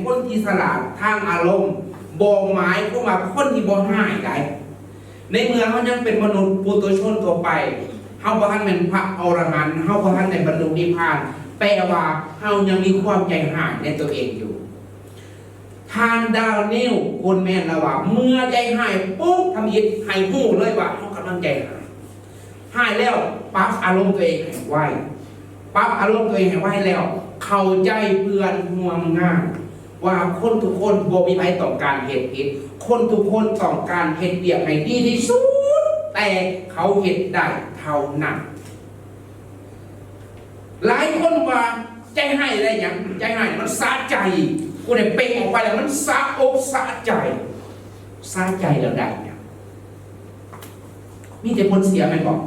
ຄົນທີ່ສະຫຼາດທາງອາລົມ ບໍ່ໝາຍຄວາມວ່າຄົນທີ່ບໍ່ຮ້າຍໃດ. ໃນເມື່ອເຮົາຍັງເປັນມະນຸດປຸຖຸຊົນທົ່ວໄປ, ເຮົາບໍ່ທັນແມ່ນພະອໍລະຫັນ, ເຮົາບໍ່ທັນໄດ້ບັນລຸນິບພານ, ແປວ່າເຮົາຍັງມີຄວາມໃຈຮ້າຍໃນຕົວເອງຢູ່. ທ່ານດານຽວ ໂກນແມນ ລາວວ່າ ເມື່ອໃຈຮ້າຍປຸບທຳອິດ ໃຫ້ຮູ້ເລີຍວ່າເຮົາກຳລັງໃຈຮ້າຍ. ຮ້າຍແລ້ວ ປັບອາລົມຕົວເອງໃຫ້ໄວ, ປັບອາລົມຕົວເອງໃຫ້ໄວແລ້ວ ເຂົ້າໃຈເພື່ອນຮ່ວມງານວ່າຄົນທຸກຄົນບໍ່ມີໃຜຕ້ອງການເຮັດຜິດ, ຄົນທຸກຄົນຕ້ອງການເຮັດວຽກໃຫ້ດີທີ່ສຸດ, ແຕ່ເຂົາເຮັດໄດ້ເທົ່ານັ້ນ. ຫຼາຍຄົນວ່າໃຈຮ້າຍໄດ້ຫຍັງ? ໃຈຮ້າຍມັນສະໃຈ, ຜູ້ໃດເປັ່ງອອກໄປແລ້ວມັນສະອົກສະໃຈ, ສະໃຈແລ້ວໄດ້ຫຍັງ? ມີແຕ່ຜົນເສຍແມ່ນບໍ່?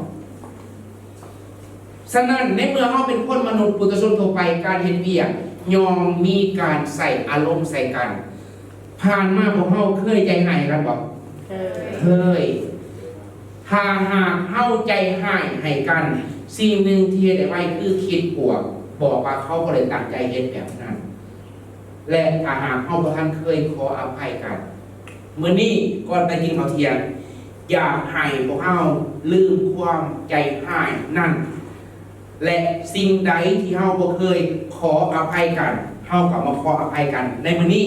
ສະນັ້ນ ໃນເມື່ອເຮົາເປັນຄົນມະນຸດປຸຖຸຊົນທົ່ວໄປ, ການເຮັດວຽກຍ່ອມມີການໃສ່ອາລົມໃສ່ກັນ. ຜ່ານມາພວກເຮົາເຄີຍໃຈຮ້າຍກັນບໍ່? ເຄີຍ. ເຄີຍ. ຖ້າຫາກເຮົາໃຈຮ້າຍໃຫ້ກັນ, ສິ່ງໜຶ່ງທີ່ເຮັດໄດ້ໄວຄືຄິດບວກ, ບອກວ່າເຂົາບໍ່ໄດ້ຕັ້ງໃຈເຮັດແບບນັ້ນ. ແລະ ຖ້າຫາກເຮົາບໍ່ທັນເຄີຍຂໍອະໄພກັນ, ມື້ນີ້ກ່ອນໄປກິນເຂົ້າທ່ຽງ, ຢາກໃຫ້ພວກເຮົາລືມຄວາມໃຈຮ້າຍນັ້ນ ແລະ ສິ່ງໃດທີ່ເຮົາບໍ່ເຄີຍຂໍອະໄພກັນ, ເຮົາກໍມາຂໍອະໄພກັນໃນມື້ນີ້.